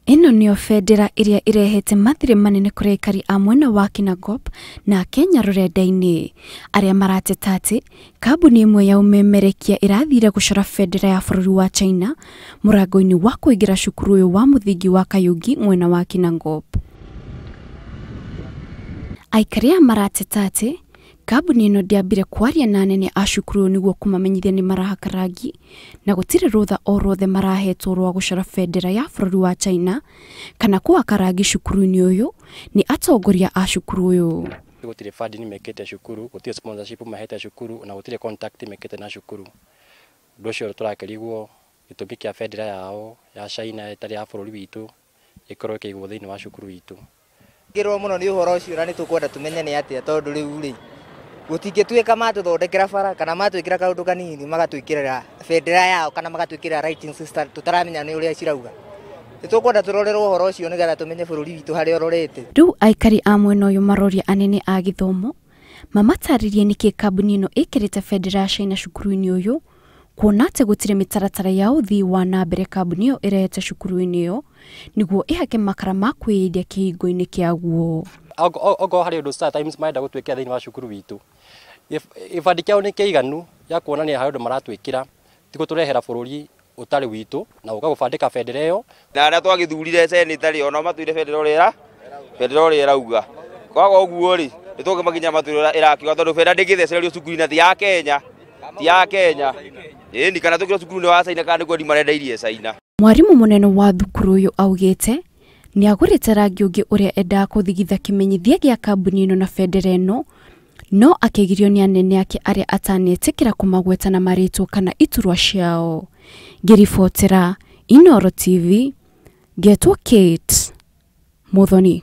Ĩno nĩyo bendera ĩrĩa ĩrehete mathirĩ manene kũrĩ aikari a mwena wa Kinangop na Kenya rũrenda-inĩ arĩa marateta atĩ kambuni ĩmwe ya ũmemerekia ĩrathire gũcora bendera ya bũrũri wa China mũrango-inĩ wa kũingĩra cukuru ũyũ wa mũthingi wa Kayungi mwena wa Kinangop. Aikari aya marateta atĩ kambuni ĩno ndĩambire kwaria na anene a cukuru ũyũ nĩguo kũmamenyithia nĩ marahaka rangi na gũtirĩ rũtha o ruothe marahetwo rwa gũcora bendera ya bũrũri wa China kana kũhaka rangi cukuru-inĩ ũyũ nĩ atongoria a cukuru ũyũ. Gũtirĩ funding mekĩte cukuru, gũtirĩ sponsorship mahete cukuru na gũtirĩ contact mekĩte na cukuru. Ũndũ ũcio tũrakĩrigwo gĩtũmi kĩa bendera yao ya China ĩtarĩ ya bũrũri witũ ĩkorwo ĩkĩigwo thĩinĩ wa cukuru witũ. Ngĩrwo mũno nĩ ũhoro ũcio na nĩ tũkwenda tũmenye nĩ atĩa tondũ rĩu rĩ gũtingĩtuĩka matũthondekera bara kana matwĩkĩra kaũndũ kanini magatwĩkĩrĩra bendera yao kana magatwĩkĩrĩra writing system tũtaramenya nĩ ũrĩa cirauga. Nĩ tũkwenda tũrorerwo ũhoro ũcio nĩgetha tũmenye bũrũri witũ harĩa ũrorete. Rĩu aikari a mwena ũyũ maroria anene a gĩthomo mamatarĩrie nĩkĩ kambuni ĩno ĩkĩrĩte bendera ya China cukuru-inĩ ũyũ kuona atĩ gũtirĩ mĩtaratara ya ũthii wa na mbere kambuni ĩyo ĩrehete cukuru-inĩ ĩyo nĩguo ĩhake makara ma kwĩyendia kĩhingo-inĩ kĩaguo. Okorwo harĩ ũndũ Star Times marenda gũtwĩkĩra thĩinĩ wa cukuru witũ, gĩbandĩ kĩao nĩ kĩiganu gĩa kuonania harĩ ũndũ maratwĩkĩra, ti gũtũrehera bũrũri ũtarĩ witũ na gũka gũbandĩka bendera ĩyo. Na arĩa twagĩthurire seneta rĩ, onao matwĩre bendera ũrĩa ĩrauga. Kwaga ũguo rĩ, nĩ tũngĩmakinya matwĩre ũrĩa ĩrakiuga tondũ bendera ndĩngĩthecererio cukuru-inĩ ti ya Kenya, ti ya Kenya. Ĩni kana tũkĩrwo cukuru-inĩ wa China kana nĩ kwendia marendeirie China. Mwarimũ mũnene wa thukuru ũyũ augĩte nĩ agũrĩte rangi ũngĩ ũrĩa endaga kũthigitha kĩmenyithia gĩa kambuni ĩno na bendera ĩno no akĩgirio nĩ anene ake arĩa atanetĩkĩra kũmagweta na marĩtwa kana iturwa ciao. Ngĩribotera Inooro TV, ngetwo Kate Muthoni.